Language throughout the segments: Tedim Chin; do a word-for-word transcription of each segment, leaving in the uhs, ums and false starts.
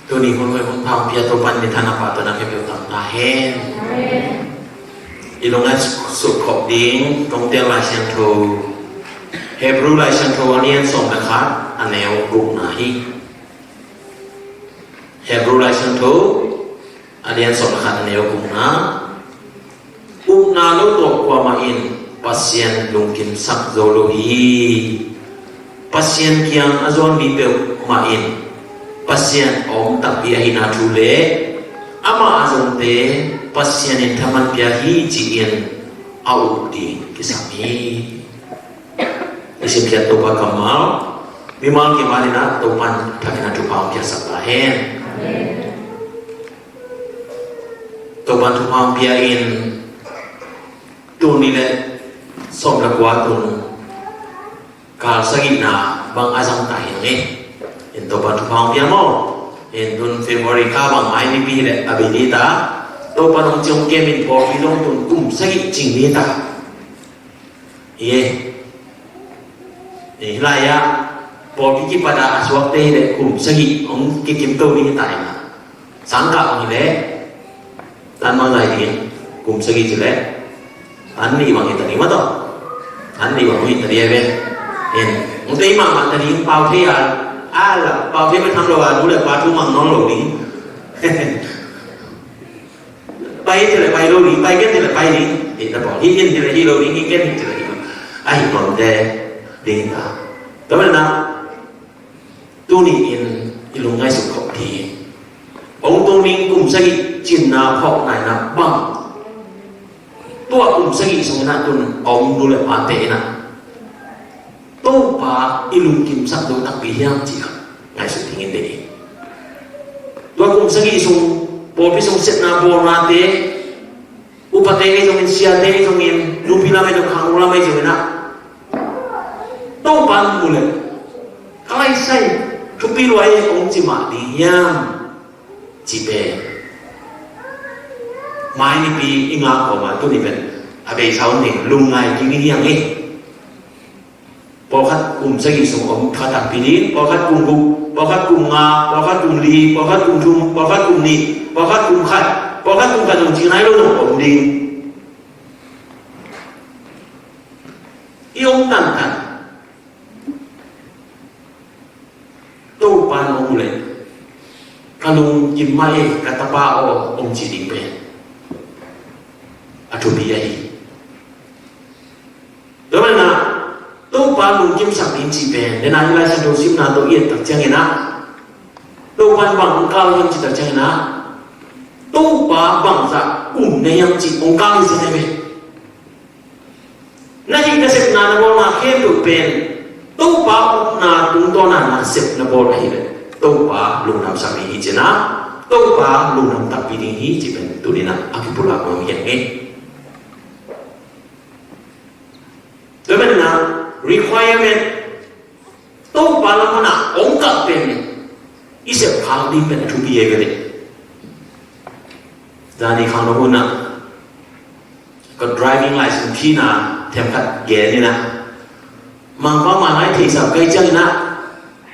Tuni hun hoih hun pha hong pia Topa'n minthanna pahtawinak hong pia tang ta hen. I lungngaih suk khop ding Tongtel Lai Siangtho, Hebrew Lai Siangtho a lian sawm le khat, a neu gukna hi. Hebrew Lai Siangtho a lian sawm le khat, a neu gukna. Upna lo tawh kuamah in Pasian lungkimsak zo lo hi. Pasian kiang a zuan mi peuhmah in Pasian a om takpi ahihna thu le amah a zongte Pasian in thaman pia hi ci-in a up ding kisam hi. I simkhiat Topa kammal, mimal kimal in ah Topa'n thakin a thupha hong piaksak ta hen. Topa'n thupha hong pia in, tuni le sawm le kua tun kal sagihna bang a zang ta hi hang e. In Topa'n thupha hong pia maw? In tun February kha bang mai nipi hi leh a bei ni ta. Topa'n hong ciong kem in pawlpi zong tun kum sagih cing ni ta. Hi e. Hi lai-ah pawlpi kipat a a suakte hi leh kum sagih hong kikim to ding hi ta hi na. Sangkah bang hi leh tan bang zai ding, kum sagih ci leh tan nih bang hi ta ding mah tawh. Tan nih bang hi ta ding a ve. Hen, hong tei mahmah ta ding, pau thei a, a la pau thei pai tham lo a, nu le pa thu mang nawn lo ding. Pai in ci leh pai lo ding, pai ken ci leh pai ding. Hi ta pawl, hi in ci leh hi lo ding, hi ken ci leh hi lo. A hi tuamte ding ta. Tua manin ah tuni in i lungngaih suk khop ding. Hong tung ding kum sagih cinna phawkna in ah bang, tua kum sagih sung in ah tun a om nu le pate in ah Topa i lungkimsak zo takpi hiam cih khat ngaihsut dingin deih hi. Tua kum sagih sung, pawlpi sung sepna bawlnate, upate ahi zongin, siate ahi zongin, nupi lam ahi zong, khangno lam ahi zongin ah Topa mu leh ka laisai thupi lua hi hong ci mah ding hiam cih pen mai nipi i ngak kawm a tuni pen a beisa hun ding lungngai kik ni hi hang hi. Pawlkhat kum sagih sung om kha takpi ding, pawlkhat kum guk, pawlkhat kum nga, pawlkhat kum li, pawlkhat kum thum, pawlkhat kum nih, pawlkhat kum khat, pawlkhat kum khat zong ci nai lo zong om ding. I om tantan. Topa'n hong mu leh ka lungkim mah e, ka tapa aw, hong ci ding pen a thupi ahi. Tua manin ah Topa lungkimsak ding cih pen, den a i Lai Siangtho simna tawh i et tak ciangin ah Topa'n bang hong kal hiam cih tak ciangin ah Topa bangzah um na hiam cih hong kal hi zen e ve. Na hih na sepna na bawlna khempeuh pen Topa upna tungtawn a na sep na bawl ahih leh Topa lungdamsak ding hi ci-in ah, Topa lungdam takpi ding hi cih pen tuni-in ah a kipulak nuam hi hang e. Tua manin ah requirement, Topa lam pan a hong kah pen i sep khak ding pen a thupi e ve leh. Zani khangno hun ah ka driving license phina themkhat gen in ah, Mangpau Manglai theihsa kai ciangin ah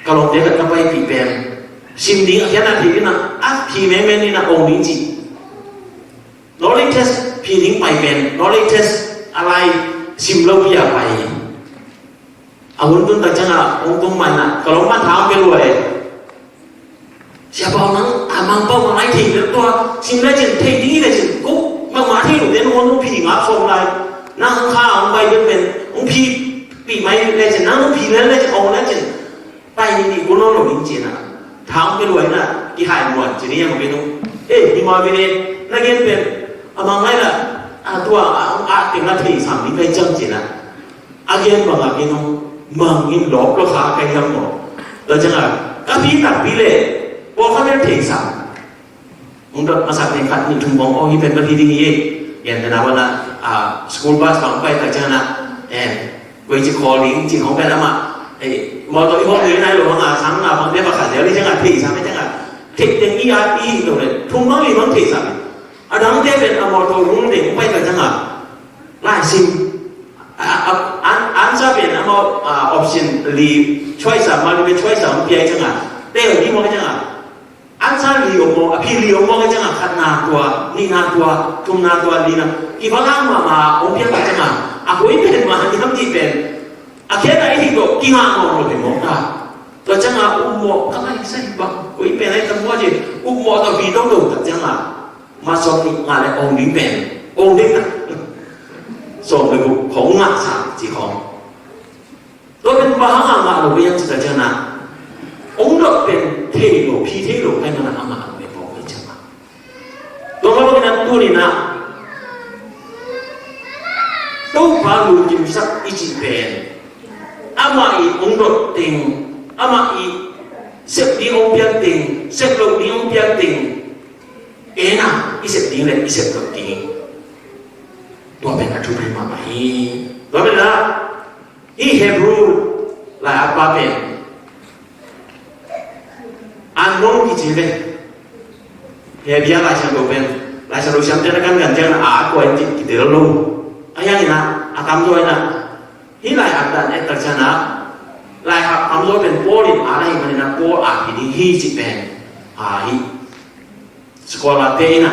ka lawmte khat ka paipih pen sim ding a khiatna thei ding ah, a phi menmen in ah ong ding ci. Knowledge test phi ding pai pen knowledge test a lai sim lo pi a pai. A hun tun tak ciangin ah hong tung mah in ah ka lawm pan tha hong pia lua e. Sia Pau, nang a Mangpau Manglai thei le tua sim le cin thei ding le cin ko mangmah thei lo den hong phi ngap sawm lai. Nang kha hong pai pen pen hong phi pih mai le cin, nang hong phi le le cin, ong le cin. Pai ni ni ko nawn lo ding ci-in ah tha hong pia lua in ah kihai muan ci ni a mawk in ung. Eh, hi ma ve ne, na gen pen a Manglai la a tua a hong a teng la thei sam ding kai ciang ci-in ah. A gen bang a gen hong mang in lawp lo kha ka hiam maw? Tua ciangin ka phi takpi leh pawlkhat bel thei sam. Hong dot masak ding khat nih thum hong aw hi pen ka phi ding hi. Gen pen a wan a school bus bang pai tak ciangin ah, eh, koi ci khawl ding ci hong pen amah, eh, mawtaw i hong ding nai lo hang a sang a bang deh bang khat leh li ciangin ah thei sam ciangin ah thei teng i at i hi lo leh thum bang li bang thei sam. A dangte pen a mawtaw rung ding pai tak ciangin ah lai sim. A, a, an, answer pen amau, a, option li choice a, multiple choice a hong pia ciangin ah tel ding mawk ciangin ah a A sa li om maw, a phi li om maw, ka ciang a khatna tua, nihna tua, thumna tua, lina. Kiva lang mahmah, hong piak ka ciang a, a koi pen mah hiam cih pen. A khiatna i hih tawh, kingah mawk lo hi mawk ta. Tua ciang a, um mawk, ka lai sa hi bang, koi pen ai tam maw ci, um mawk ta vi dong lo, ka ciang a. Ma sawm nih ngah le ong ding pen, ong ding ta. Sawm le guk, khong ngah sa, ci khong. Tua pen bang hang a ngah lo hiam cih ka ciang a, ong dot pen thei lo, phi thei lo, ka hih manin a ngah lo pen bawk ka ciang a. Tua mah bangin a tuni-in a, Topa lungkimsak i cih pen, amah i ong dot teng, amah i sep ding ong piak teng, sep loh ding ong piak teng, en a, i sep ding le i sep loh ding. Tua pen a thupi mahmah hi. Tua pen a, hih Hebrew lai-at pa pen, Unknown kici ve. Hebrew Lai Siangtho pen, Lai Siangtho siamte na kankan ciang a, a kua in cih kitel lo. A hiang in a, a tamzaw in a, hih lai-at dan et tak ciang a, lai-at tamzaw pen Paul in a, lai manin a Paul a hi ding hi cih pen, a hi. Scholar-te in a,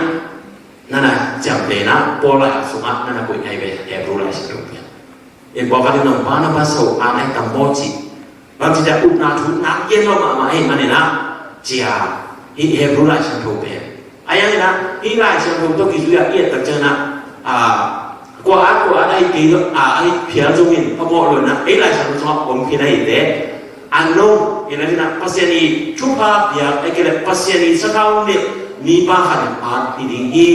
na na ciamtehna, Paul lai-at sungah na na koih nai ve, Hebrew Lai Siangtho pen. In pawlkhat in nong Barnabas ho a nai tam maw ci. Bang ci ta, upna thu na gen lo mahmah ahih manin a, ci a, hih Hebrew Lai Siangtho pen. A hiang in a, hih Lai Siangtho tawh kizui a i et tak ciang a, a, kua at, kua at a hi kei lo, a, a hi phial zongin, phamawh lo in a, ei Lai Siangtho sungah om khin ahih teh, Unknown, in a ding a, Pasian i thupha piak, ahih kei leh Pasian i sathau nep mipa khat in phat hi ding hi.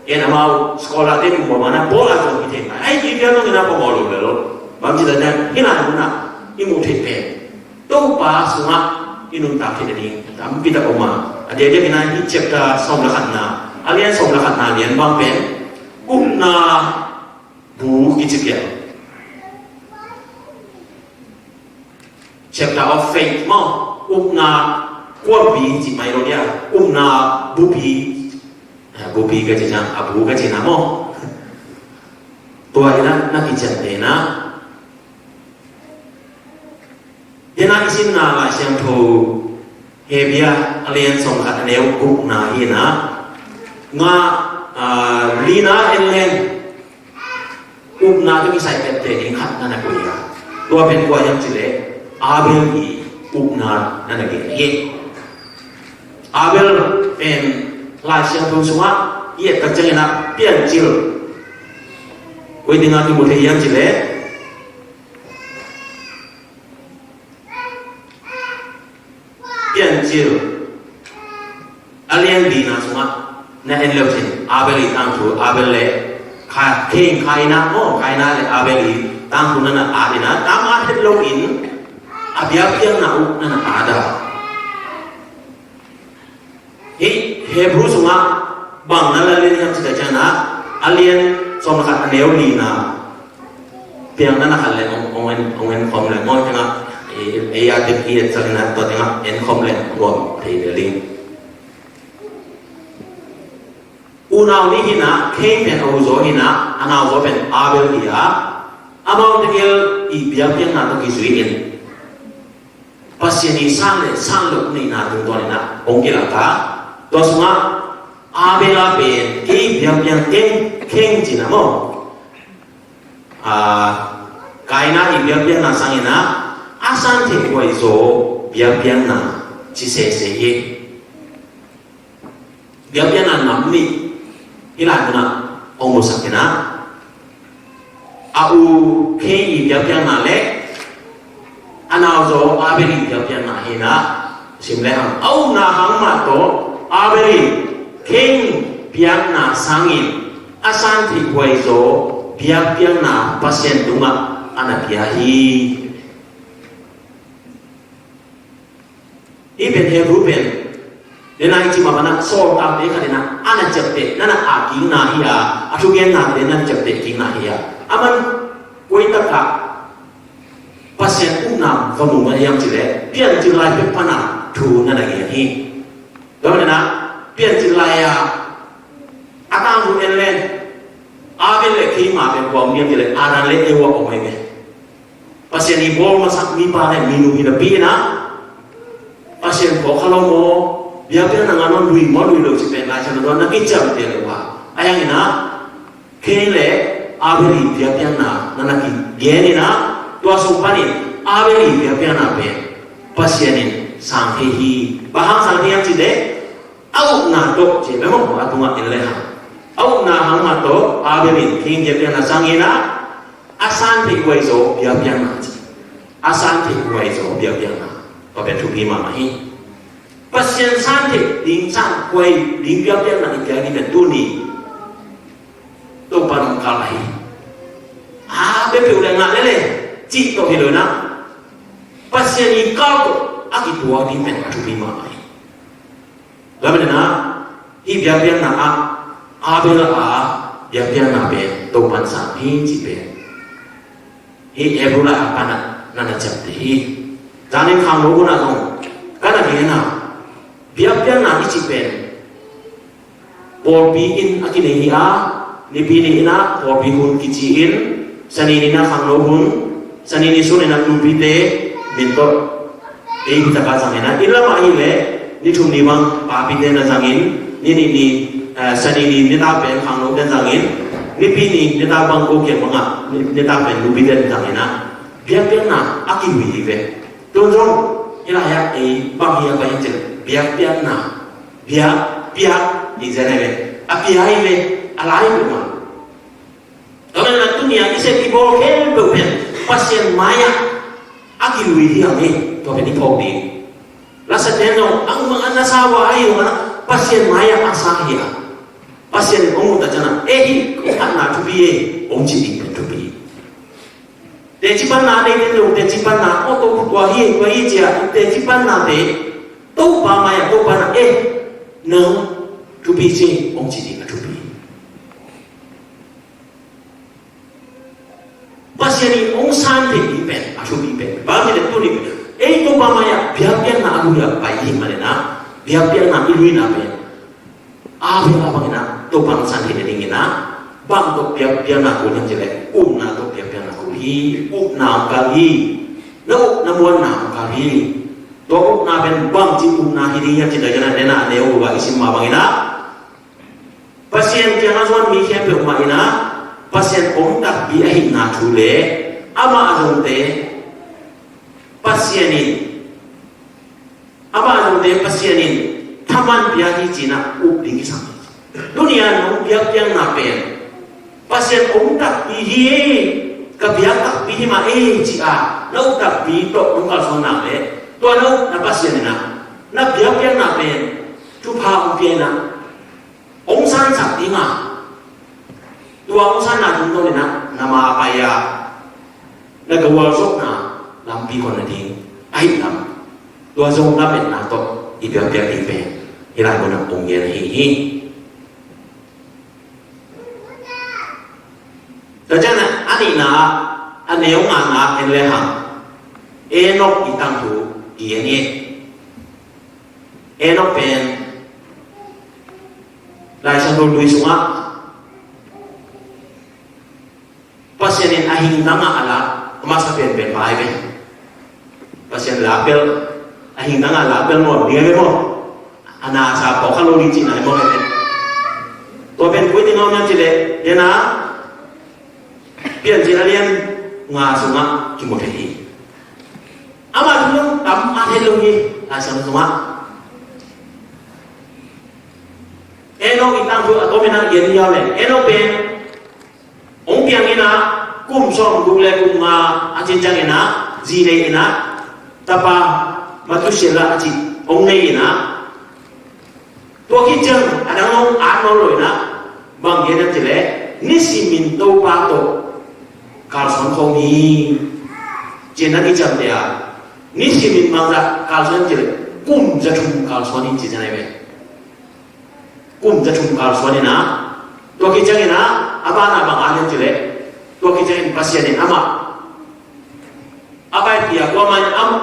En amau scholar-te kum bawm a na Paul a zong hi thei ngai. Ahih kei leh zong in a phamawh lo lel lo. Bang ci ta ciang, hih lai mun ah i muh theih pen, Topa sungah i nuntak theih nading tampi tak om a. A diakdiak in a hih chapter sawm le khatna, a lian sawm le khatna lian bang pen, upna bu kici piak. Chapter of faith maw, upna kuapi cih mai lo dia, upna bupi, ah, bupi ka ci ciang, a bu ka ci na maw. Tua in a na kician te na. Dena i simna Lai Siangtho Hebrew a lian sawm khat a neu gukna hi na. Nga, ah, lina en leng. Upna tawh kisai pette ding khat na na koih a. Tua pen kua hiam cih leh Abel i upna na na gen hi. Abel pen Lai Siangtho sungah i et tak ciangin a piancil. Koi dinga kimu thei hiam cih leh Piancil a lian lina sungah na en leu cin, Abel i tangthu, Abel le Ka-, Kain, Kaina maw, Kaina le Abel i tangthu na na at in a, tam at het lo in, a biakpiakna uh na na at a. Hih Hebrew sungah bang na la lian hiam cih tak ciangin a, a lian sawm le khat a neu lina piang na na khat le ong, ong en, ong en khawm le maw tengah, ei, ei a tek i et sak in a tua tengah en khawm le nuam thei ve ding. Unau nih hi na, Kain pen a uzaw hi na, a nauzaw pen Abel hi a, amau tegel i biakpiakna tawh kizui in Pasian i san le san loh neihna tungtawn in a hong kilangta. Tua sungah Abel a pen kei biakpiak keng, keng cin a maw. A, Kaina i biakpiakna sangin a, a san theih huai zaw biakpiakna ci sese hi. Biakpiakna nam nih hih lai munah hong musak in a, a u Kain i biakpiakna le a nauzaw Abel i biakpiakna hi na, sim le hang. A upna hang mah tawh Abel in Kain biakna sangin a san theih huai zaw biakpiakna Pasian tungah a na pia hi. Hih pen Hebrew pen, den a i cih mah bangin a sawltakte khat in a, a na ciapteh, na na a kikna hi a, a thugennate na na ciapteh kikna hi a. A man koi takah Pasian upna va mu mah hiam cih leh, Piancil lai pek pan a thu na na gen hi. Tua manin a, Piancil lai a, a tangthu en leng, Abel le Kain mah pen kua om hiam cih leh, Adam le Eva om hi ve. Pasian i bawl masak mipa le minu hi napi in a, Pasian phawk kha lo maw, Biakpiakna ngah nawn lui maw lui lo cih pen Lai Siangtho tawh na kiciamteh lo a, a hiang in ah, Cain le Abel i biakpiakna na na kigen in ah, tua sung panin Abel i biakpiakna pen Pasian in sang thei hi. Bang hang sang thei hiam cih leh, a upna tawh ci ve maw, a tungah en le hang, a upna hang mah tawh Abel in Cain biakpiakna sang in ah, a san theih huai zaw biakpiakna ci. A san theih huai zaw biakpiakna, tua pen thupi mahmah hi. Pasian san theih ding, san huai ding biakpiakna i piak ding pen tuni Topa nong kal ahi. A, biakpiak le ngah lele cih tawh hi lo in ah, Pasian i kal tawh a kituak ding pen a thupi mahmah hi. Tua manin ah, hih biakpiakna ah Abel a biakpiakna pen Topa'n sang hi cih pen hih Hebru lai ah pan ah na na ciamteh hi. Zanin khangno hun ah zong ka na gen a, biakpiakna i cih pen pawlpi in a kinei hi a, Nipi ni in ah pawlpi hun kici in, Sani ni in ah khangno hun, Sani ni sun in ah nupite min tawh ei hi taka zang in ah, inn lam ah hi leh ni thum ni bang papite na zang in, ni nih ni, eh, Sani ni nitak pen khangnote zang in, Nipi ni nitak bang ko kiang bang ah ni, nitak pen nupite na zang in ah, biakpiakna a kilui hi ve. Tun zong hih lai ah ei bang hi a pai hi cih leh biakpiakna, biak, piak, i zen hi ve. A pia hi ve, a lai hi ve mah. Tua manin ah tuni a i sep i bawl khempeuh pen Pasian mai-ah a kilui hi hang hi, tua pen i phawk ding. Lasate'n zong, ang mang a na sa ua ahi hang a, Pasian mai-ah a sa hi a. Pasian in hong ut a ciang a, eh, hih hong hatna thupi e, hong ci ding pen thupi. Teci panna a neite'n zong, teci panna, aw, tua, tua hi, tua hi ci a, teci panna te, Topa mai-ah, Topa in ah, eh, nang thupi ci, hong ci ding a thupi. Pasian in hong san theih ding pen a thupi pen. Bang hang hiam cih leh tuni pen ei Topa mai-ah biakpiakna a lui a pai i hih manin ah, biakpiakna i luina pen a, biakpiakna bang in ah Topa hong san theih nading in ah, bang tawh biakpiakna kul hiam cih leh, upna tawh biakpiakna kul hi. Upna hong kal hi. Na up na muanna hong kal hi. Tua upna pen bangci upna hi ding hiam cih leh, a neu uh ah i sim mah bang in ah, Pasian kiangah zuan mi khempeuh mah in ah, Pasian om takpi ahihna thu le amah zongte Pasian in, amah zongte Pasian in thaman pia hi ci-in ah up ding kisam hi. Tuni-a nong biakpiakna pen Pasian om takpi hi e, ka biak takpi hi mah e ci-a na up takpi tawh nong kalsuan nak leh, tua na upna Pasian in ah na biakpiakna pen thupha hong pia in ah, hong sansak ding a, tua hong sanna tungtawn in ah na ma pai-a na gualzawhna lampi hon nading ahih lam, tua zong lametna tawh i biakpiak ding pen hih lai mun ah hong gen ahi hi. Tua ciangin a nihna ah, a neu ngana en le hang, Enok i tangthu i en hi. Enok pen Lai Siangtho Lui sungah Pasian in a hing tangah a lak, a masa penpen pa hi ve. Pasian lak bel, a hing tangah lak bel maw, ding hi ve maw. A nasa phawk kha lo ding cihna hi maw ve. Tua pen koi teng ah om hiam cih leh, dena, Piancil a lian nga sungah kimu thei hi. Amah thu tam a thei lo hi, Lai Siangtho sungah. Enok i tangthu a tomin a gen ni yau le. Enok pen hong piang in ah kum sawmguk le kum nga a cin ciangin ah zi nei in ah, tapa Methuselah a cih hong nei in ah, tua khit ciang a dang hong at nawn lo in ah, bang gen hiam cih leh, nisimin Topa tawh kalsuan khawm hi, ci-in na kiciamteh a, nisimin bangzah kalsuan hiam cih leh, kum za thum kalsuan hi ci-in na hi ve. Kum za thum kalsuan in ah, tua khit ciangin ah, a banah bang a hiam cih leh, tua khit ciangin Pasian in amah a paipih a, kuamah in amah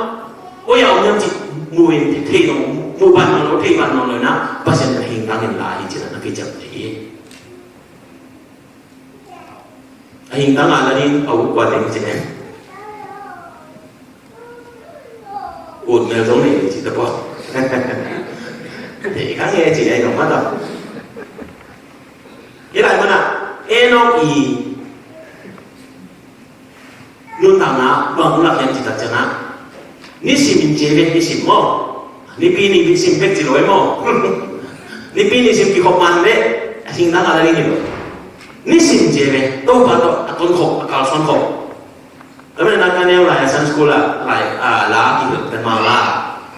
koi-ah om hiam cih mu in thei nawn, mu pan nawn lo, thei pan nawn lo in ah, Pasian in a hing tangin la hi ci-in na kiciamteh hi. A hing tangah la ding a ut kua teng hi ci-in, ut mel zong nei hi ci ta pua. Thei kha nge ci ai nong mata. Hi lai mana Enok i nuntakna bang lak hiam ci tak ciangin, nisim in ci ve, nisim maw. Nipi ni nisim pek ci lo maw. Nipi nisim kikhop man ve. A sing dang a la ding hi lo. Nisim ci ve. Topa tawh a tonkhop, a kalsuankhop. Tua manin a ka neu lai a Sunday school ah lai a la kihilh pen mah la.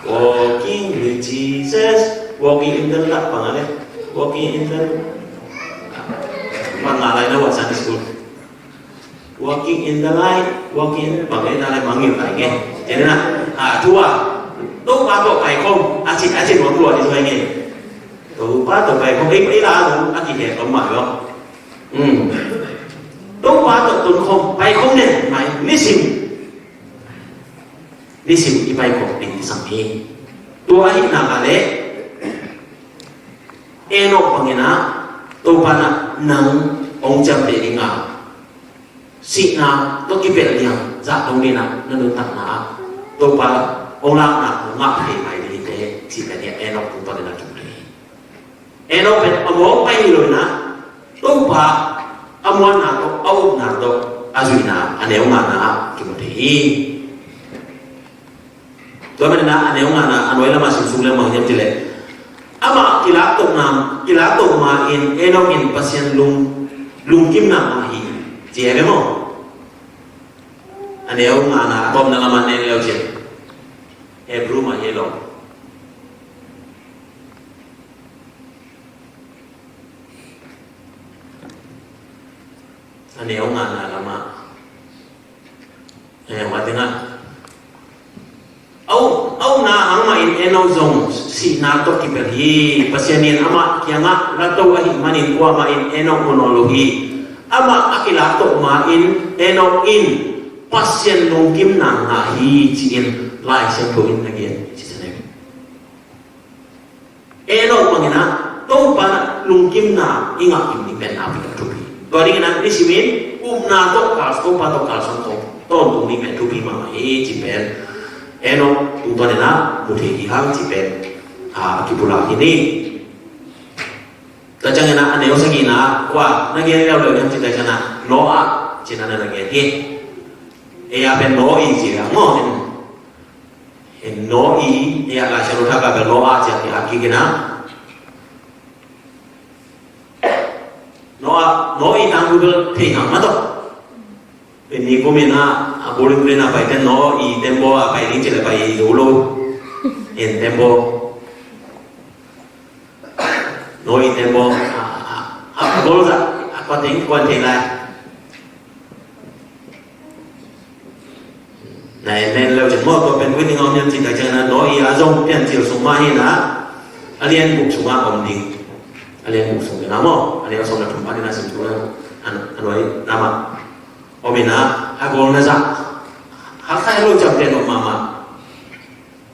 Walking with Jesus, walking in the light, bang a le. Walking in the, bang a lai na wa Sunday school. Walking in the light, walking in, bang a lai bang ngil lai nge. Jadi na, a, tua, Topa tawh paikhawm, a cin, a cin wang tua ni tua nge. Topa tawh paikhawm, ei, ei la, a kihel khawm mah lo. Um. Topa tawh tonkhawm, paikhawm den mai, nisim. Nisim i paikhawm ding kisam hi. Tua ahih nak leh Enok bangin ah, Topa in ah nang hong ciamteh ding a, sihna tawh kipelh liang zah dong ding a, na nuntakna ah Topa hong lakna hong ngah thei mai ding hi teh, cih pen hi a, Enok tungtawn in ah kimu thei hi. Enok pen a mawk pai hi lo in ah, Topa a muanna tawh, a upna tawh a zuihna a neu ngana ah kimu thei hi. Tua manin ah a neu ngana a nuai lamah simsuk leng bang hiam cih leh, amah kilaktohna, kilaktoh ma-in Enok in Pasian lung, lungkimna ngah hi, ci hi ve maw. A neu ngana a tawpna lamah nen leu cin, Hebrew mah hi lo. A neu ngana lamah, eh, wa ding a, au, au na hang mah in Enok zong sihna tawh kipelh hi. Pasian in amah kiangah, la to ahih manin kuamah in Enok mu nawn lo hi. Amah a kilaktoh ma-in Enok in Pasian lungkimna ngah hi, ci-in Lai Siangtho in na gen hi ci hi. Enok bangin ah Topa lungkimna i ngah kim ding pen a thupi. Tua dingin ah nisimin upna tawh kal, Topa tawh kalsuan tawh tawntung ding pen thupi mahmah hi, ci pen Enok tungtawn in ah mu thei hi hang, ci pen a kipulak hi ni. Tua ciangin ah a neu sagihna, kua na gen leuleu hiam cih tak ciangin ah Noah ci-in ah na gen hi. Ei a pen Noah i ci leng maw, en. En Noah i, ei a Lai Siangtho thak ah bel Noah ci-a ki-ap kik in ah. Noah, Noah i tangthu bel thei ngam mah tawh. Pen ni kum in ah, a bowling green ah paite Noah i tembaw ah pai ding cih leh pai zo lo. En tembaw. Noah i tembaw, a, a, a, a gol zah, a kua teng kuan thei lai. Na en nen leu cin maw, tua pen koi ding a om hiam cih tak ciangin ah, Noah i a zong Piancil sung mah hi in ah, a lian guk sungah om ding. A lian guk sung ding a maw, a lian sawm le thum pan in ah sim tua, a, a nuai lamah om in ah, a gol na zah. Hak sa lo ciamteh nop mahmah.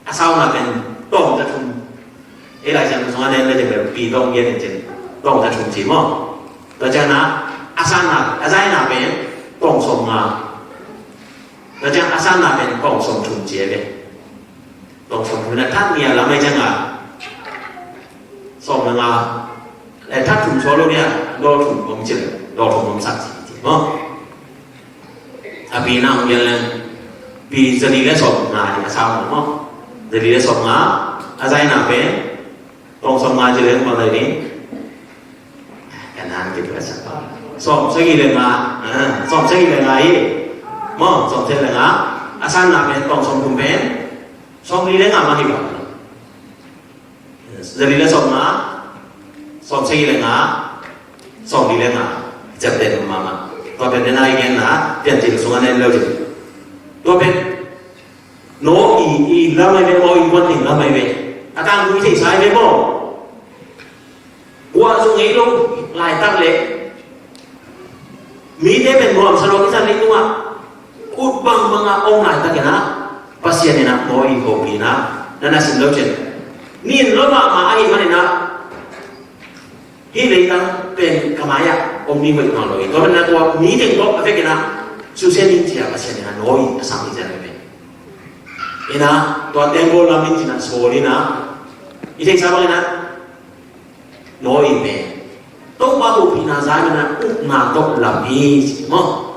A sauna pen tawng za thum. Ei Lai Siangtho sungah nen le cin pen pi tawng gen in cin tawng za thum ci maw. Tua ciangin ah a sanna, a zaina pen tawng sawm nga. Tua ciang a sanna pen tawng sawm thum ci ve. Tawng sawm thum na that nia lam ei ciangin ah sawm nga. Lai that thum suak lo nia, daw thum om ci le, daw thum om sak ci ci maw. A pi na hong gen leng, pi zali le sawm nga ni a sau maw. Zali le sawm nga, a zaina pen tawng sawm nga ci leng bang zai ni. Kan han kit le sa. Sawm sagih le nga, ah, sawm sagih le nga hi. Maw, sawm sagih le nga. A sanna pen tawng sawm thum pen sawm li le nga mah hi bang. Zali le sawm nga, sawm sagih le nga, sawm li le nga. Ciamteh mahmah. Tua pen den a i gen na, Piancil sungah nen leu cin. Tua pen Noah i, i lam ai ve maw, i kuan ding lam ai ve. A tangthu i theihsa ai ve maw. Kua zong ngei lo laitak leh mite pen nuamsa lo kisa leitungah ut bangbang a om laitakin ah, Pasian in ah Noah i hopihna na na sim lo cin. Nin lo mahmah ahih manin ah hih leitang pen ka mai-ah om ding hoih nawn lo hi. Tua manin ah tua mi teng tawh a vekin ah susia ding ci-a Pasian in ah Noah i a sam hi cian ve. In ah tua tembaw lam in cin ah sawl in ah, i theihsa bangin ah Noah pen Topa hopihna zai mana ukna tawh lam hi ci maw?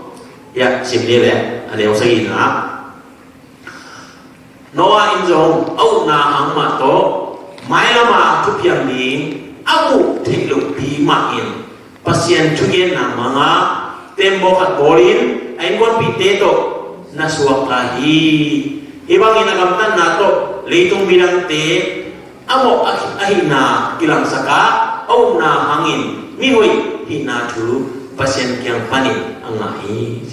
Hiah sim ni le a neu sagihna. Noah in zong a ukna hang mah tawh mailama thupiang ding a muh theih lohpi mah in Pasian thugenna manga tembaw khat bawlin a innkuanpihte tawh na suak lai hi. Hih bangin a gamtatna tawh leitung midangte a mawh a, ahihna kilangsak a, a ukna hangin mihoih hihna thu Pasian kiang panin a ngah hi.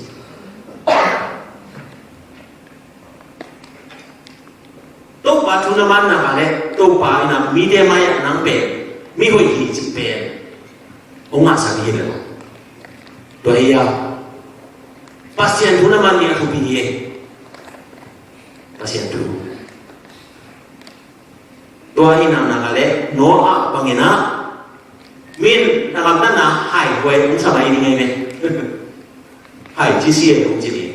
Topa thu na man nak leh Topa in a mite mai-ah nang pen mihoih hi cih pen hong ngahsak hi ve. Tua hi a, Pasian thu na man ding a thupi hi e. Pasian thu. Tua hi nak nak leh Noah bangin a, min a gamtatna haihuai hong sa mai ding hi ve. Hai ci si e hong ci ding.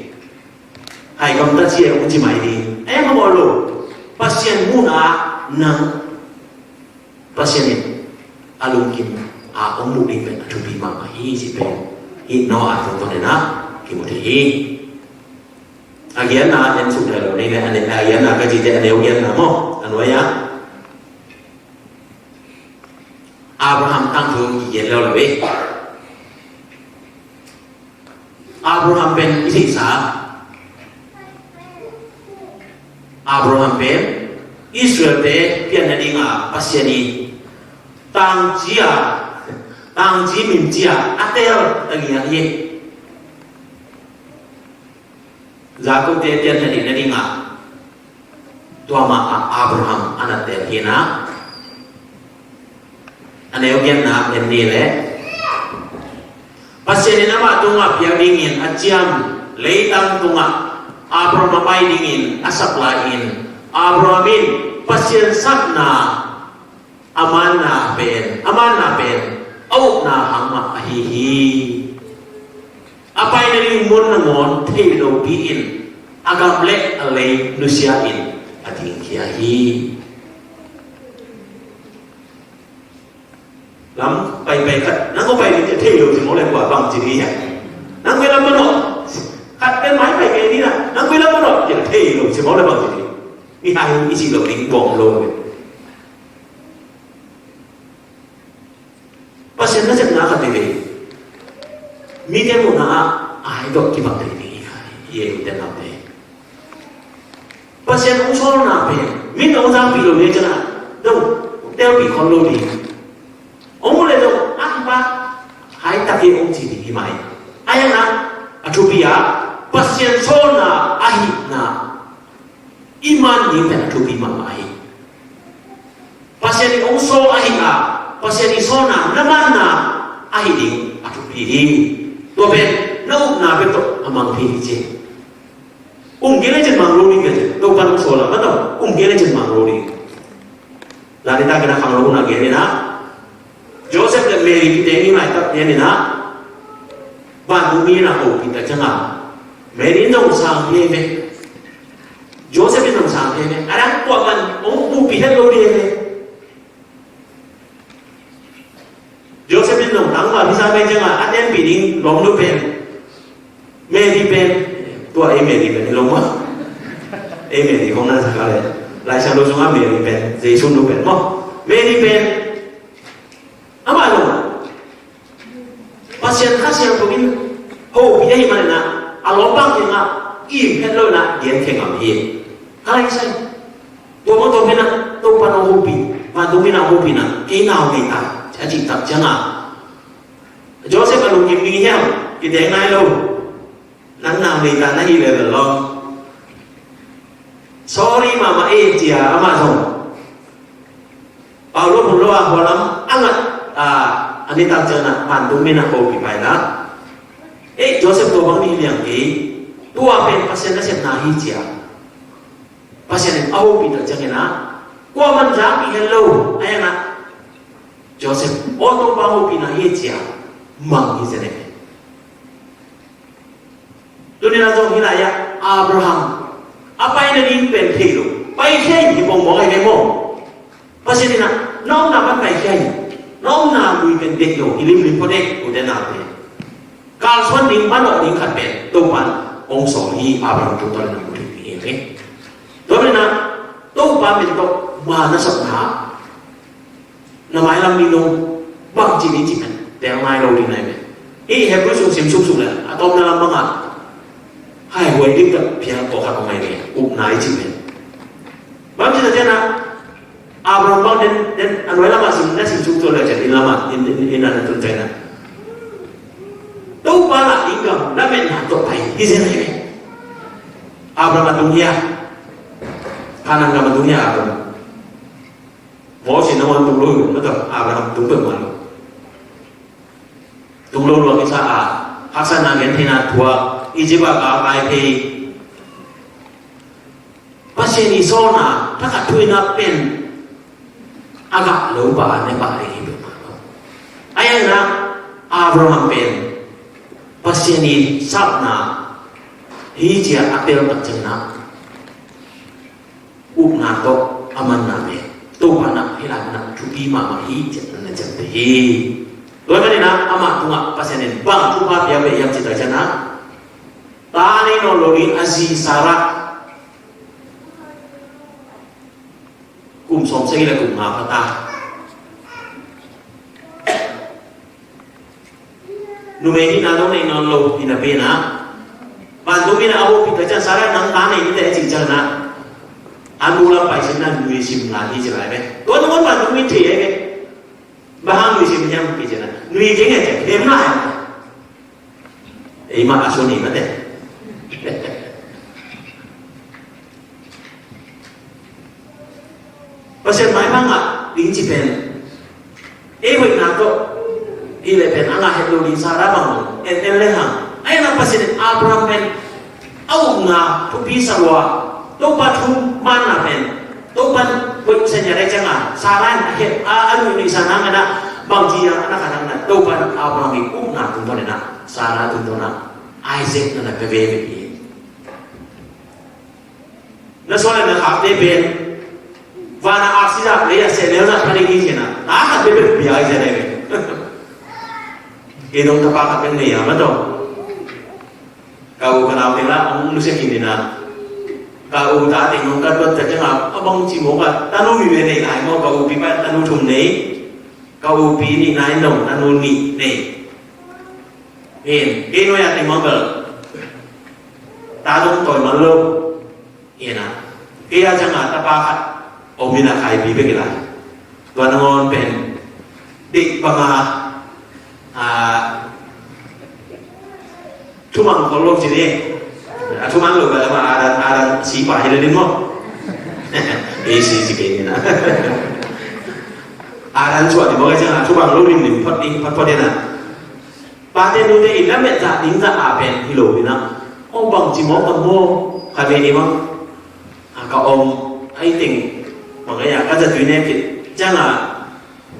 Hai gamtat si e hong ci mai ding. Em, a bawl lo. Pasian muhna nang Pasian in a lungkim a hong muh ding pen a thupi mahmah hi cih pen hih Noah a tungtawn in a kimu thei hi. A giatna en suk thei lo ni le, a ne-, a giatna ka cihte a neu giatna maw, a nuai-ah Abraham tangthu kigen lo lo ve. Abraham pen i theihsa, Abraham pen Israelte pian nadinga Pasian i tangci a, tangci minci a a tel tagi a hi. Jakob te pian nading nadinga tua mah a Abraham a na tel hi na. A neu giatna en ni le, Pasian in amah tungah piak dingin a ciam leitang tungah Abraham a pai dingin a sak lai-in Abraham in Pasian sakna a manna pen, a manna pen a ukna hang mah ahi hi. A pai nading mun nangawn thei lopi-in a gam le a lei nusia-in a dingkhia hi. Lam paipai khat nang ko pai ding thei lo ci maw le kua bang ci ding hiam? Nang ko lam manawh khat pen mai pai kei ding na, nang ko lam manawh thei lo ci maw le bang ci ding? Mihai i cih lo ding bawm lo ve. Pasian nasepna khat veve. Mite muhna ah a hai tawh kibang thei ding hi kha hi, i ei u te nau te. Pasian hong sawlna pen mi tawh hong zangpih lo hi ciangin a dong telpih khol lo ding. Hong mu le dong a hi pa hai tak hi hong ci ding hi mai. A hi a, a thupi a Pasian sawlna ahihna i man ding pen a thupi mahmah hi. Pasian in hong sawl ahih a, Pasian i sawlna na manna ahi ding a thupi hi. Tua pen na upna pen tawh a mang thei hi ci. Um kei le cin mang lo ding kei ci. Topa'n hong sawl a, ma tawh um kei le cin mang lo ding. Lani takin a khang lo hun a gen in a, Joseph le Mary kite ni lai tak gen in a, vantung mi in a hopih tak ciangin Mary in zong sang thei ve. Joseph in zong sang thei ve. A dang kuaman hong hopih het lo ding ve. Joseph in zong tangval hi sa ve ciangin a tenpih ding lawmnu pen Mary pen, tua ei Mary pen hi lo maw? Ei Mary khong na sa ka le. Lai Siangtho sungah Mary pen Jesu nu pen maw? Mary pen amah zong Pasian Kha Siangtho in hopih ahih manin a, a lawmpa kiangah im het lo in a gen khe ngam hi. Ka lai sai. Tua mah tawh pen a Topa'n hong hopih, vantung mi in a hong hopih in a, kei nau nei ta a cih tak ciangin a, Joseph a lungkim ding hiam? Kideng nai lo. Nang nau nei ta na hi lel lawm. Sorry mahmah e ci a amah zong. Paulo phun lo a hua lam a ngat a, a nitak ciangin a vantung mi in a hopih pai la. Ei, Joseph tua bang ding hi liang kei. Tua pen Pasian nasepna hi ci a. Pasian in a hopih tak ciangin a, kuaman zangpih het lo a hi a, Joseph aw Topa hopihna hi ci a mang hi zen e. Tuni-in a zong hih lai-ah Abraham a pai nading pen thei lo, pai khia hi, hi mawkmawk ahi ve maw? Pasian in a, na omna pan pai khia hi. Na omna lui pen deih lo hi limlim phot e, ute naute. Kalsuan ding, manawh ding khat pen Topa'n hong sawl hi. Abraham tungtawn in a mu thei hi. Tua manin ah Topa min tawh ma na sapna, na mailam ding dong bangci ding cih pen teel nai lo ding na hi ve. Hih Hebrew sung sim suksuk leh a tawpna lam bangah haihuai ding tawh phial pawlkhat hong nai ve, upna i cih pen. Bangci na ciang ah Abraham bang den, den a nuai lamah sim, na sim suk tua leh ciang inn lamah, inn, inn, inn a na tun ciang ah Topa lah inn gam lametna tawh pai hi zen hi ve. Abraham a tung hi a, Kanaan gam a tung hi a Abraham. Moses nangawn tung lo hi, mataw, Abraham tung peuhmah lo. Tung lo lua kisa a, haksatna, gentheihna thuak, Egypt ah ka kai thei. Pasian i sawlna thakhat thu-in a pen a gah lo pa a ne pa ding hi peuhmah lo. A hi a, Abraham pen Pasian i sapna hi ci a a tel tak ciangin ah upna tawh a manna le Topa in ah hih lai-in ah thupi mahmah hi ci a na ciamteh hi. Tua ahih manin ah amah tungah Pasian in bang thupha pia peuh hiam cih tak ciangin ah ta nei nawn lo ding a zi Sarah kum sawmsagih le kum nga pha ta. Numei hihna zong nei nawn lo hi napi-in ah, vantungmi in ah a hopih tak ciang Sarah nang ta nei ni teh a cih ciangin ah a nu lam pai sin ah nui sim ngal hi ci lai ve. Tua nangawn vantungmi thei hi ve. Bang hang nui sim hiam cih ciangin ah nui kei nge ci a hem lai. Ei mah a suni mate. Pasian mailam ah ding ci pen ei hoihna tawh hi leh pen a ngah het lo ding Sarah bang en en le hang. Ahi hang Pasian in Abraham pen a upna thupi sa lua, Topa thu manna pen Topa in hoih sa nia le ciangin Sarah in a het a, a nuih nuih sa nang in ah bangci a na khat hang in ah Topa in Abraham i upna tungtawn in ah Sarah tungtawn ah Isaac na na pia veve hi. Na suan le na khakte pen van a aksi zah lei a sehnel zah pha ding hi ci-in ah na khat bekbek pia hi ci-in ah hi ve. Kei dong tapa khat bek nei a, mataw, ka u ka nau teng lah hong nusia khin in ah, ka u ta teng hong ka tuat tak ciangin ah a bangci mawk a, tanu wi ve nei lai maw, ka u pipa tanu thum nei. Ka upi nihna in dong tanu nih nei. Hin kei nuai-a teng mah bel ta dong tawi man lo. Hin a kei a ciangin tapa khat om in a, khaipi bek hi lai. Tua nangawn pen dik banga, a, thumang khol lo ci ni. A thumang lo bel ama adan, adan sipa hi le din maw? Ei si si kei ni na. Adan suah ni maw, ka ciang a thumang lo limlim phot ding, phot phot ding na. Pate nute in lamet zah ding zah a pen hi lo ding na. Aw bangci maw ka maw, ka ve ni maw. A ka om, ai teng, bang ka ya, ka zatui ne kit ciang a,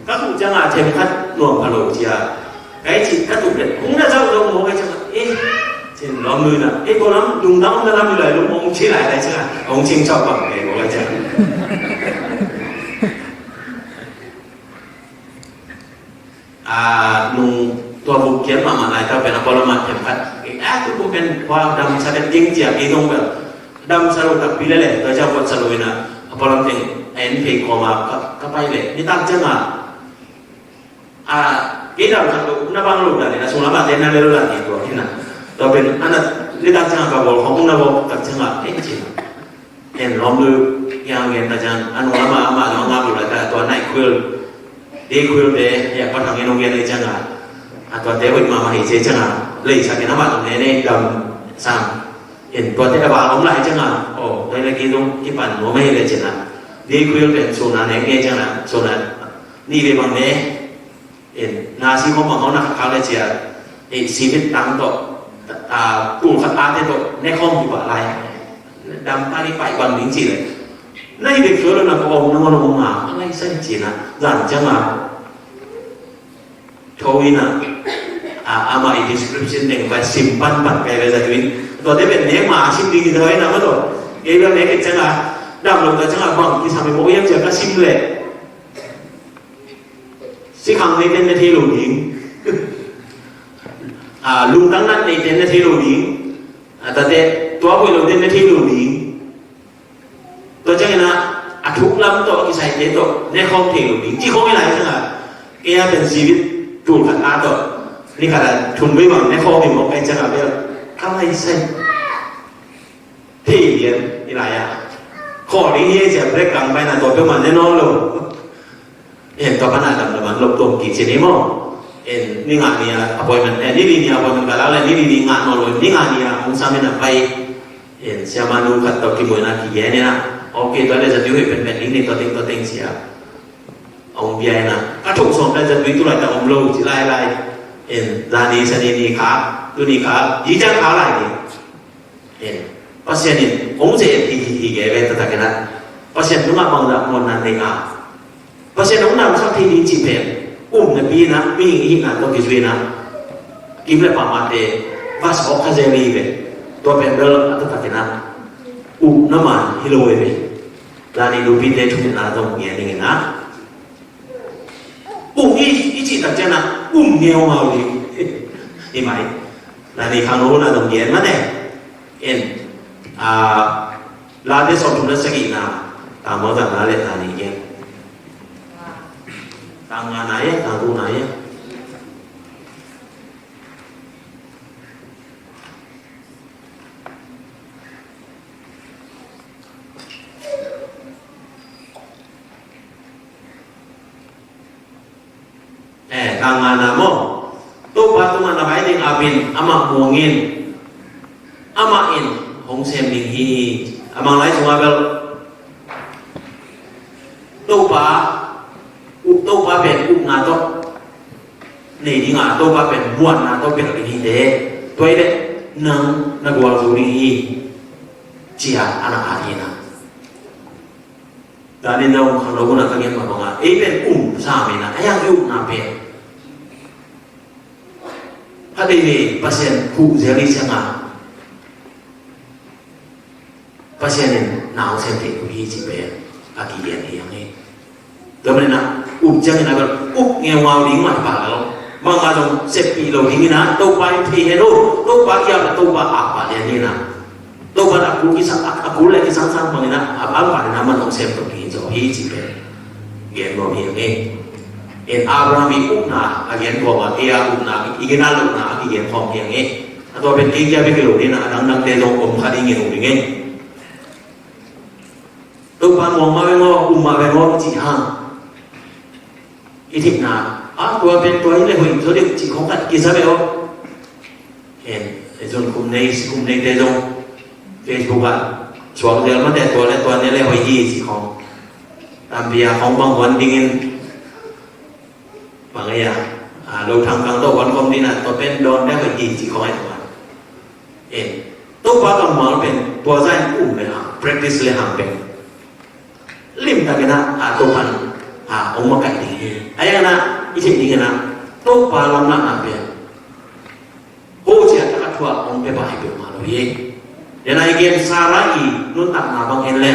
ka khuh ciang a themkhat nuam pha lo ci a, ka i cih ka tup leh hong na zauh zong maw ka ciang a, eh, cin lawm lui na, eh, ko lam lungdam na lam lui lai lo maw hong ci lai lai ciang a, hong cing cauh bang kei maw ka ciang. A, nung tua vuk kiam mahmah lai tau pen a pawlam ah themkhat, a, tu pen khua damsa vet ding ci a, kei zong bel damsa lo takpi lel e, tua ciang pawtsa lo in a, a pawlam teng a en phei kawm a ka, ka pai leh nitak ciang a, a, kei damsa lo na bang lo dan in a, sung lam ah te na lel dan in tua hi na. Tua pen a na nitak ciang a ka bawl khawng na bawl tak ciang a, en ci na. En lawm lui, yang gen ta ciang, a nung lam ah amah zong a ngak lua ta, tua naih khuil, day khuil te, ya, pa thang in hong gen lei ciang a, a tuate hoih mahmah hi ci ciang a, leisak in amah zong ne ne dam sang. En tuate a val om lai ciang a, oh, tua le ki zong kipan nuam hi le ciang a, day khuil pen sung na ne ne ciang a, sung na nih ve bang ne. In, na si khawm bang hong na kha kha le cia, eh, simit tang tawh, a, tul khat a te tawh, ne khawm hi pah lai. Dam ta ni pai bang ding ci le. Na hi bek sual na ko om na ngon om a, a lai sai ci na, zan ciang a. Tho in a, a, ama i description deng vai sim pan pan kai vai za tuin. Tua te ben ne ma sim ding hi tho in a ma tawh. Kei bel ne kei ciang a, dam lo ta ciang a bang, ki sam i mo yam ciang ka sim le. Khang neite na thei lo ding. A, lungtang nat neite na thei lo ding. A, tate tua hoih lote na thei lo ding. Tua ciangin ah a thuk lam tawh a kisaite tawh ne khawm thei lo ding. Ci khawm i lai ciangah kei a pen sivit tul khat a tawh ni khat a thum vei bang ne khawm i mawk kai ciangah bel ka lai sai. Thei lian i lai ah. Khawh ding hi cia break kang paina tua peuhmah ne nawn lo. En, tua pan a damdaman lop tuam kik ci ni maw. En, ni nga ni a appointment, eh, ni li ni a appointment ka lak le ni li ni ngah nawn lo, ni nga ni a hong sam in a pai. En, siamah nu khat tawh kimuhna kigen in a. Ok, tua le zatui hoih penpen ding ni tua teng tua teng cia. Hong bia in a. Ka thuk sawm le zatui tu laitak om lo ci lailai. En, zani sani ni kha, tu ni kha, i ciang kha lai ni. En, Pasian in hong ze hi hi hi ge ve taktak in a. Pasian nungah bangzah muanna nei a. Pasian hong damsak thei ding cih pen um napi in a, mihing i hihna tawh kizui in a, kim le pamate va sawk kha zel hi ve. Tua pen bel a taktak in a upna man hi lo hi ve. Zani nupite thuhilhna zong ngen ning in a. Um i, i cih tak ciangin ah um ngeungau ding. Hi mai. Zani khang lo hun a zong gen mah ne. En, a, Late sawmthum le sagihna, tangmau zangna le zani gen. Tang ngana ia, tang gukna ia. Eh, tang ngana maw? Topa tungah na pai ding apin amah muang in, amah in hong sem ding hi. A Manglai sungah bel Topa, up, Topa pen upna tawh nei ding a, Topa pen muanna tawh piak ding hi te. Tua hi leh nang na gualzo ding hi, ci-a a na at hi na. Danin na um khang lo hun a ka gen mah bangin ei pen um sam hi na, a hiang i upna pen khatvei vei Pasian huh zel i ciangin Pasian in na hong sem thei uh hi cih pen a kigen hi hang hi. Tua manin a up ciangin a bel up ngeungau ding mah hi pah lo. Bangmah zong seppih lo ding hi na, Topa in thei hen uh, Topa kiang a Topa a pah lian hi na. Topa in a kul kisang, a, a kul le kisang sang bangin a, a, a, a, a, man hong sem tok hi zaw hi cih pen gen nuam hi hang hi. En Abraham i upna a gen khawm a, ei a upna, i gina lohna a kigen khawm hi hang hi. A tua pen kei kia bek hi lo ding a, a dangdangte zong om kha ding hi lo ding hi. Topa muang mah veng aw, um mah veng aw, cih hang. I theihna, a tua pen tua hi le hoih zaw deuh cih khawng khat kisa ve aw. Hen, ei zun kum nei, si kum neite zong Facebook ah suak zel mate tua le tua ne le hoih hi cih khawng. Tampi a khawng bang huan dingin bang ei a, a, lo thang kang tawh huan khawm ding a, tua pen dawn le hoih hi cih khawng ai tua. En, Topa kammal pen tua zah in um le hang, practice le hang pen limtakin a, a, Topa in, a, hong makaih ding hi. A, en a, i theih dingin a, Topa lamlahna pen ho ciah tak a thu a hong pia pah hi peuhmah lo hi. En a, i gen Sarah i nuntakna bang en le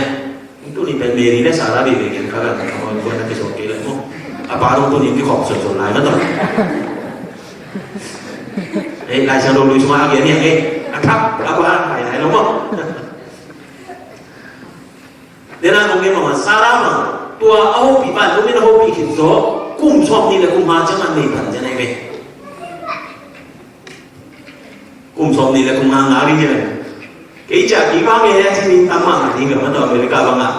tuni pen Mary le Sarah veve gen ka gan ka hong kuan a kisuak kei le maw. A pa dong tuni kikhawm suansuan lai mah tawh. Ei, Lai Siangtho lui sungah a gen hiang ei. A thak a pa a khai lai lo maw. Dena kong gen mah Sarah mah tua a hopih pan tumin a hopih khit zaw kum sawm nih le kum nga ciang a nei pan ciang ei ve. Kum sawm nih le kum nga nga ding ci le. Kei ciah kei bang e a ci ning tam mah nga ding ka mah tawh America bang a.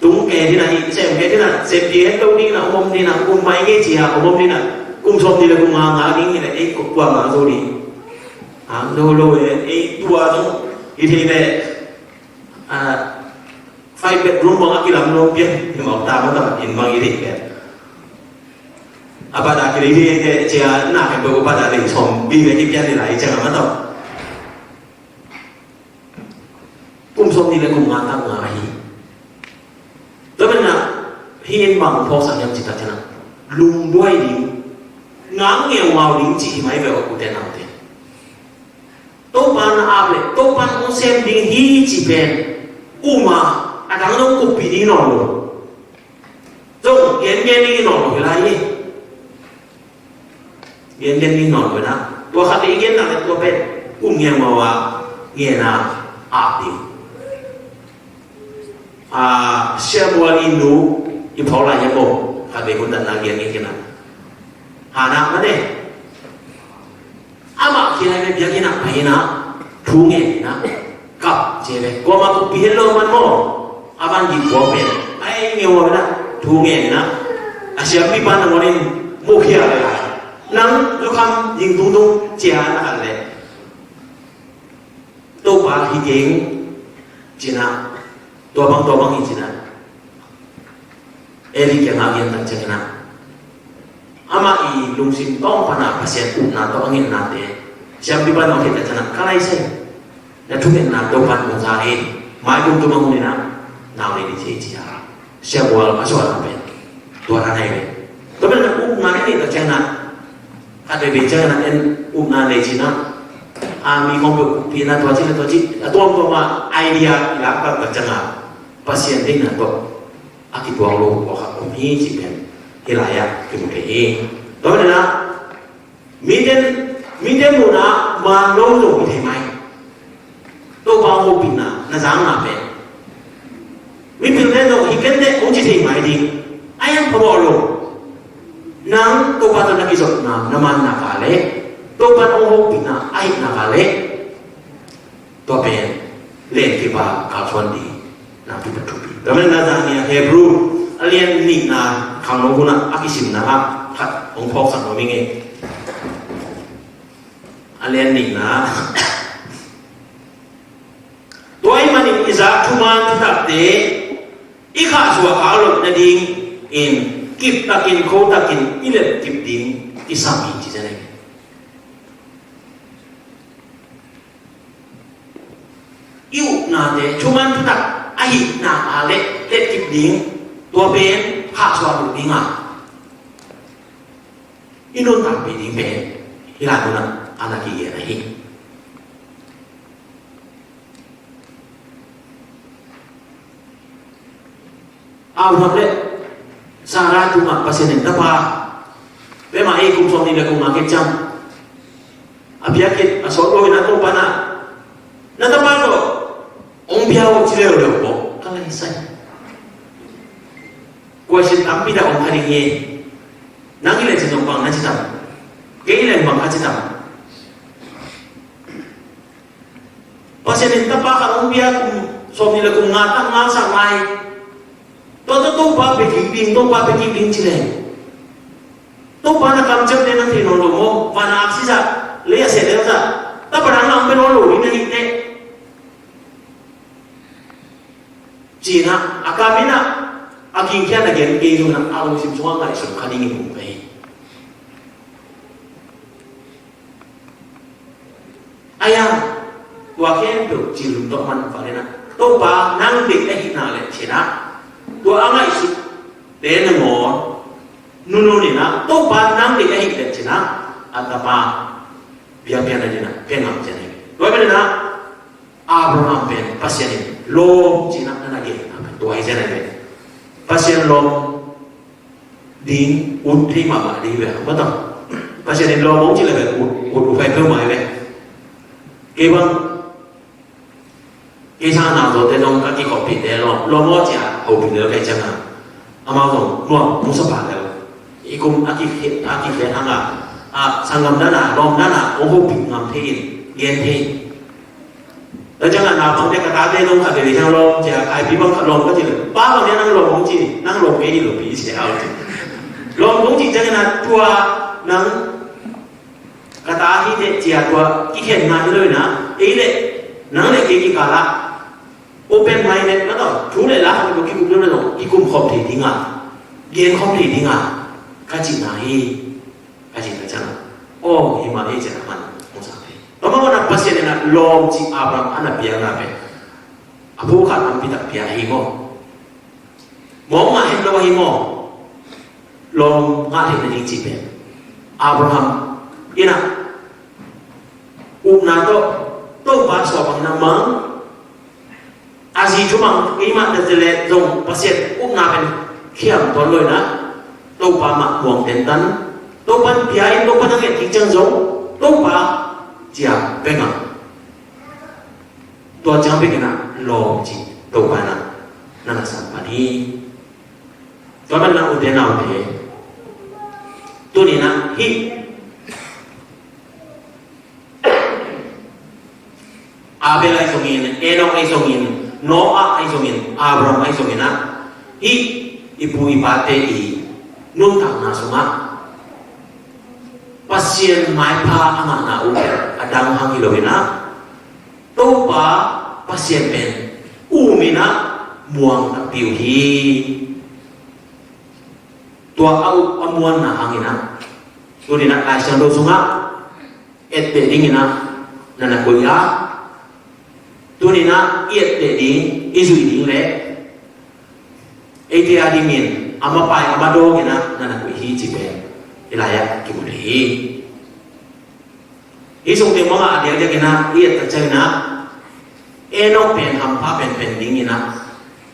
Tung ke ding a, i sem ke ding a, sem ke het lo ding a, om om ding a, kum mai nge ci a, om om ding a. Kum sawm nih le kum nga nga ding hi le, ei kua nga zo ding. Ang lo lo e, ei tua zo. I thei le. A, five bedroom bang a kilam lo pian. Hi mau ta ma ta in bang i thei le. A pada kiri hi te cia na ke bo pada le som bi ve ki pian ni lai cia ma to. Kum som ni le kum nga ta nga hi. Tua manin a hi in bang phawk sang hiam ci ta cia na. Lungduai ding. Ngang ngeungau ding ci hi mai ve o kute naute. Topa na ap le Topa na hong sem ding hi ci pen. Uma a dang nong kuppih ding nawn lo. Zong Gen gen ding i nawn lo hi lai hi. Gen gen ding nawn lo hi na. Tua khat i gen nak le tua pen um ngiangmau a, gen a, ap ding. A, Samuel i nu i phawk lai hiam maw? Khat vei hun dan na gen gen kina. Hana mah ne. Amah khi lai ve, biakinn ah pai in ah, thu ngen in ah, kap ci ve. Kuamah kong pi het lo man maw. A van gik kua pen ai ngeu a pen ah, thu ngen in ah. A siampi pa nangawn in mukhia ve lai. Nang zukham ding tungtung cia na khat le. Topa hi keng ci in ah, tua bang tua bang hi ci in ah. Eli kiangah a gen tak ciangin ah, amah i lungsim tawng pan a Pasian upna tawh a ngetnate siampi pan a hong khit tak ciangin ah, ka lai sai, na thungetna Topa'n hong za hi. Maikum tum a hun in ah nau nei ding hi ci a, Samuel a suahna pen tua na nei ve. Tua pen na upna nei tak ciangin ah, khat veivei ciangin ah en upna nei ci in ah, a mi khong peuh pina tua ci na tua ci, a tuamtuam a idea i lak tak tak ciangin ah, Pasian deihna tawh a kituak lo pawlkhat om hi cih pen hih lai-ah kimu thei hi. Tua hi leh na, mite, mite muhna ah man lo zong hi thei mai. Topa hopihna na zangna pen mipilte zong hi kei leh hong ci thei mai ding. A hiang phamawh lo. Nang Topa tawh na kizopna na man nak leh, Topa hong hopihna ahih nak leh, tua pen lengkip a kalsuan ding nakpi tak thupi. Tua manin na zani a Hebrew a lian nihna khangno hun ah a kisimna ah khat hong phawksak nuam ing ei. A lian nihna. Tua ahih manin i zak thuman thutakte i khahsuah khak loh nadingin kiptakin khotakin i letkip ding kisam hi ci zen ei. I upnate thuman thutak ahih nak leh letkip ding, tua pen khahsuah loh ding a, i nuntakpih ding pen hih lai mun ah a na kigen ahi. Abraham le Sarah tungah Pasian in tapa, pema ei kum sawmnih le kum nga khit ciang a biakinn a sawt lo in a, Topa na, na tapa tawh hong pia un ci leuleu maw, ka lai sai. Question tampi tak om kha ding hi. Nang i leh ci zong bang na ci tam? Kei i leh bang ka ci tam? Pasian in tapa khat hong pia, kum sawmnih le kum nga tak ngalsak lai. Tua tawh Topa pia kik ding, Topa pia kik ding ci leng, Topa na kamciamte nang thei nawn lo maw? Van a aksi zah, lei a sehnel zah, tapa dang nang pia nawn lo ding na hih teh, ci-in ah a kam in ah a kingkhiat a gen kei zongin ah a lungsim sungah ngaihsun kha ding i mu ka hi. Ahi hang tua khempeuh cih lungdam man vak le na, Topa nang deih ahih nak leh ci-in ah, tua a ngaihsut te nangawn nunun in ah, Topa nang deih ahih leh ci-in ah, a tapa biakpiakna dingin ah pia ngam ci-in ah. Tua pen in ah Abraham pen Pasian in lawm ci-in ah na na gen, tua hi ci-in ah pen Pasian lawm ding ut thei mahmah ding hi ve, maw tawh. Pasian in lawm hong cih leh ut, ut, ut peuhmah hi ve. Kei bang, kei sang a nau zawte zong ka kikhopihte lawm, lawm aw ci-a hopih lel ka hih ciangin, amau zong nuam hong sa pah lel. I kum a kikhe-, a kikhen hang a, a sanggam dan a, lawm dan a hong hopih ngam thei in, gen thei in. Tua ciangin naupangte, ka tate zong khat veve ciang lawm ci-a, a pi bang khat lawm ka cih leh, pa bang ciang nang lawm hong ci, nang lawm kei hi lo pi ci-a hong ci. Lawm hong cih ciangin a, tua nang ka ta hi teh ci-a tua kikhenna hi lo in a, ei leh nang leh kei kikal ah open minded, maw tawh, thu leh la khat lo kikum lo, kikum khawm thei ding a, gen khawm thei ding a, ka cihna hi. A cih tak ciang, aw, hi mah ei ci-a man hong sa thei. Tua mah bangin Pasian in a lawm cih Abraham a na piakna pen a phukha tampi tak pia ahi maw? Mawk mah het lo ahi maw? Lawm ngah theih nading cih pen Abraham in a upna tawh Topa suah bangin a mang, a zi thu mang, keimah tete leh zong Pasian upna pen khiam tuan lo in a, Topa mah muang tentan, Topa in pia in, Topa na nget ding ciang zong Topa ciang peng a, tua ciang peng in a lawm ci Topa in a na na sam pan hi. Tua man na ute naute, tuni in a hih Abel ahi zongin, Enok ahi zongin, Noah ahi zongin, Abraham ahi zongin a, hih i pu i pate i nuntakna sungah Pasian maipha a ngahna uh a dang hang hi lo in a, Topa Pasian pen um in a muang takpi uh hi. Tua a up a muanna hangin a, tuni in a Lai Siangtho sungah etteh dingin a na na koih a, tuni in a i etteh ding, i zuih ding le eite a dingin a mapai a madawk in a na na koih hi ci pen i lai ah kimu thei hi. Hih sung teng bangah a diakdiak in a i et tak ciangin a, Enok pen hampha penpen dingin a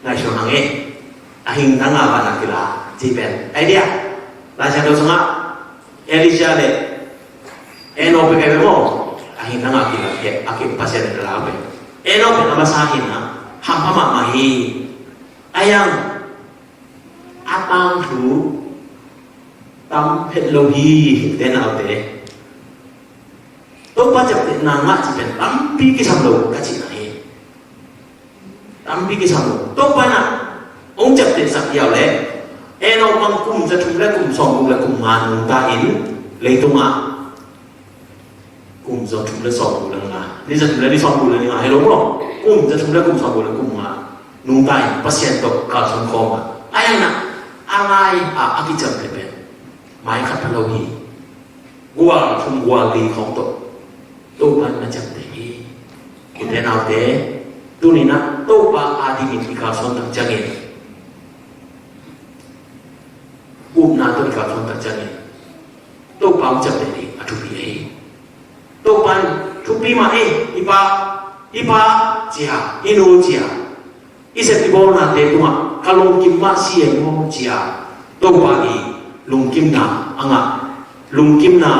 ngaihsun hang e. A hing tanga van a kila ci pen ai dia. Lai Siangtho sungah Elijah le Enok peuh kei peuh maw, a hing tanga kila kei a kei Pasian in a la peuh. Enok pen a masa hi in a hampha mahmah hi. A yang a tangthu tam het lo hi, te naute. Topa ciaptehna ngah ci pen tampi kisam lo ka cihna hi. Tampi kisam lo. Topa in a hong ciaptehsak hiau le Enok bang kum za thum le kum sawmguk le kum nga nungta in leitungah kum za thum le sawmguk le nga, ni za thum le ni sawmguk le ni nga hi lo maw? Kum za thum le kum sawmguk le kum nga nungta in Pasian tawh kalsuan khawm a, a yang na a lai a a kiciamteh pen mai khat a lo hi. Gual thum gual li khawng tawh Topa in na ciamteh hi. Ute naute, tuni in a Topa a dingin i kalsuan tak ciangin, upna tawh i kalsuan tak ciangin Topa hong ciamteh ding a thupi ahi. Topa in thupi mah ei, i pa, i pa cia, i nu cia, i sep i bawlnate tungah ka lungkim mah si e maw cia, Topa i lungkimna a ngah, lungkimna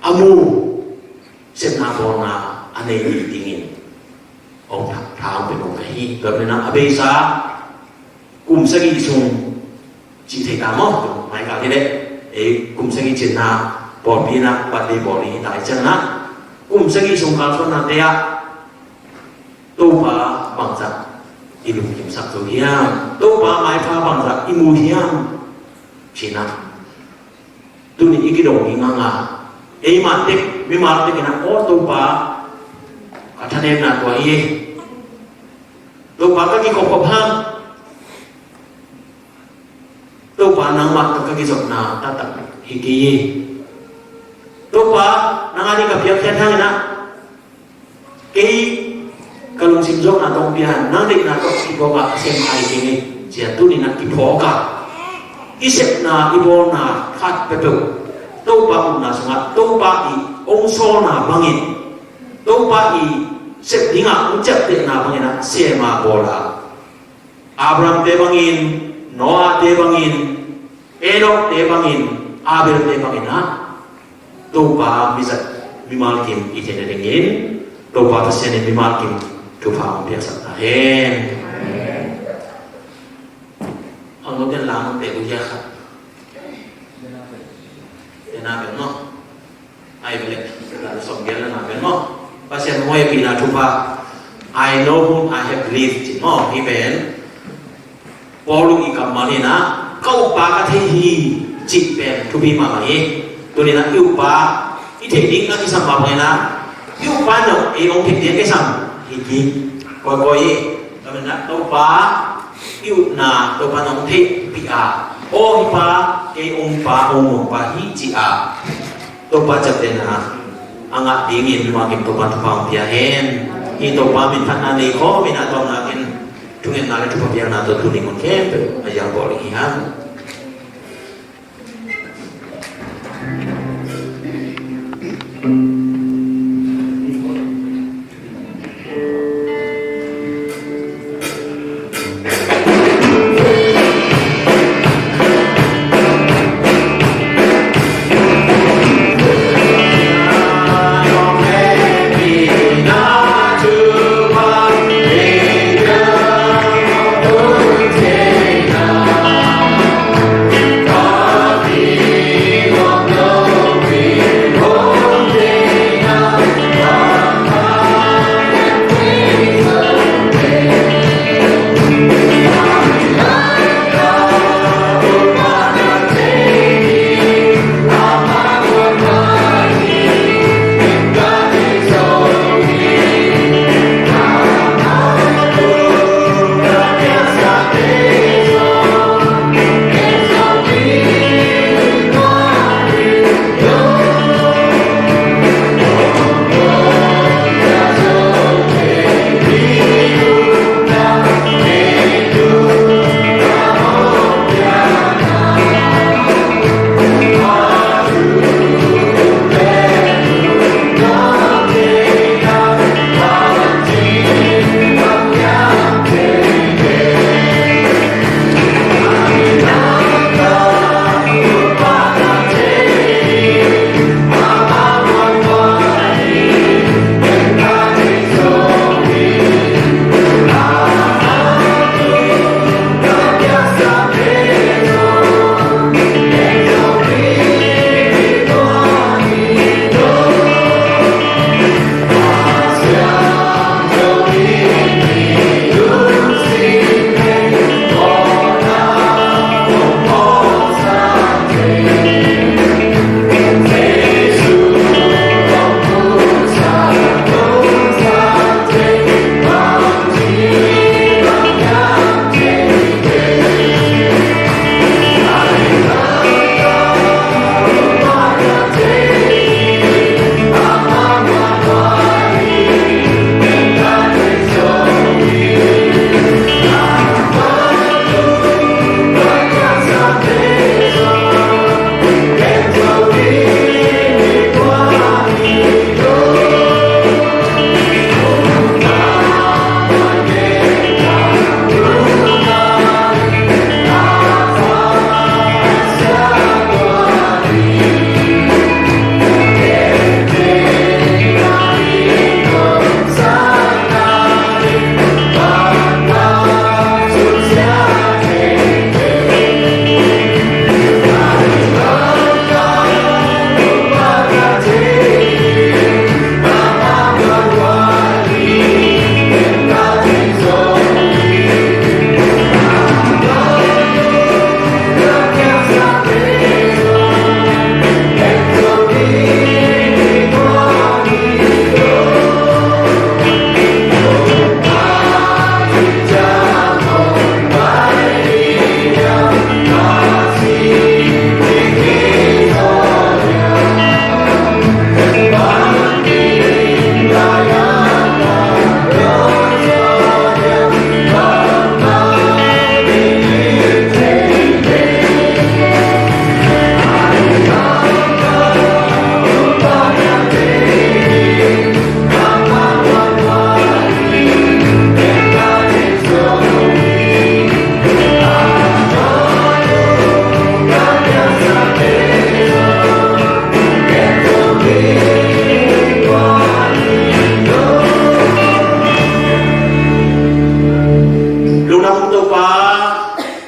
a mu, sepna bawlna a nei ni dingin hong tha, tha hong pia nung ka hi. Tua pen a beisa kum sagih sung cih thei ta maw? Mai ka hi leh ei kum sagih cinna pawlpi in a birthday bawl ding hi ta i ciang na, kum sagih sung kalsuannate ah Topa bangzah i lungkimsak zo hiam? Topa maipha bangzah i mu hiam? Cih na, tuni i kidong ding hang a, eimah tek, mimal tek in a, aw Topa, ka thanemna tua hi e. Topa, ka kikhopkhop hang. Topa, nangmah tawh ka kizopna taktak hi kei e. Topa, nang a ding ka piakkhiat hang in a, kei ka lungsim zawhna tawh hong pia, nang deihna tawh kiphawk a, a sem a hi kei e. Cia tuni in a kiphawk a, i sepna i bawlna khat peuhpeuh Topa upna sungah Topa i hong sawlna bangin, Topa i sep dingah hong ciaptehna bangin a sem a bawl a, Abrahamte bangin, Noahte bangin, Enokte bangin, Abelte bangin a, Topa mizat mimal kim i theih nadingin Topa Pasian in mimal kim thupha hong piaksak ta hen. Hong lo den lang te u ya khat. Te na pen maw? Ai bele, la sawm giat le nga pen maw? Pasian hong hehpihna thupha. I know whom I have believed, ci maw? Hih pen Paul i kammal hi na, ka uppa ka thei hi, cih pen thupi mahmah hi. Tuni in a i uppa i theih ding a kisam mah bangin a, i uppa in zong ei hong theih ding a kisam hi kei. Kawikawi hi. Tua manin a Topa i upna Topa in hong theihpih a, aw hih pa kei hong pa, hong muang pa hi, ci a, Topa ciaptehna a ngah dingin mimal kim Topa thupha hong pia hen. Hih Topa minthanna nei khawm in a, tawpna in thungetna le thupha piakna tawh tuni mun khempeuh a hiang bawl ding hi hang. Topa,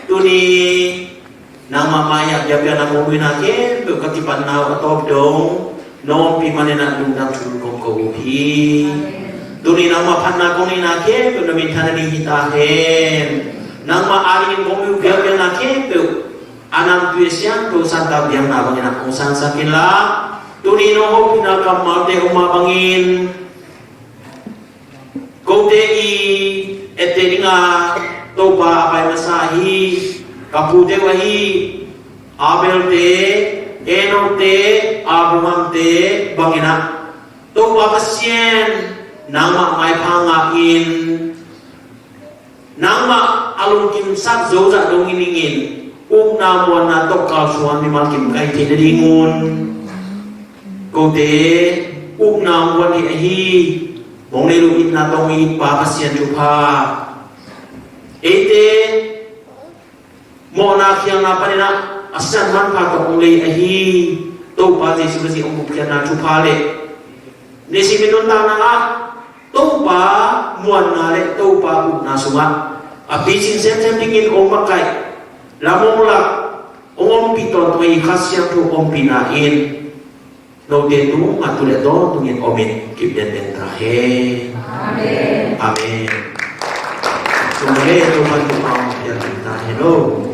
tuni nangmah mai-ah biakpiakna kong nuihna khempeuh ka kipatna uh a tawp dong na ompih manin ah lungdam thu kong ko uh hi. Tuni nangmah phatna kong neihna khempeuh na minthanna ding hi ta hen. Nangmah adingin kong nuih uh biakpiakna khempeuh a namtui a siangtho Santa biakna bangin ah hong sangsak inla, tuni nong hopihna kammalte om mah bangin kote i etteh dinga Topa a pai masa ahi ka pute uh ahi Abelte, Enochte, Abrahamte bangin ah Topa Pasian nangmah maipha ngah in, nangmah a lungkimsak zozah dongin ning in, upna muanna tawh kalsuan mimal kim ka hi theih nadingun kote upna muan hi ahi. Mong nei lo itna tawh hong it Pa Pasian thupha, eite mawhna khialhna panin ah a sisan manpha tawh hong lei ahi Topa Jesu Khazih hong gupkhiatna thupha le nisim i nuntakna ah Topa muanna le Topa upna sungah a picing semsem dingin hong makaih, lam hong lak, hong ompih tawntung ahi Kha Siangtho ompihna in note tungah tu le tawntungin om in kip denden ta hen. Amen. Amen. Sum le Topa in thupha hong piak ta hen aw.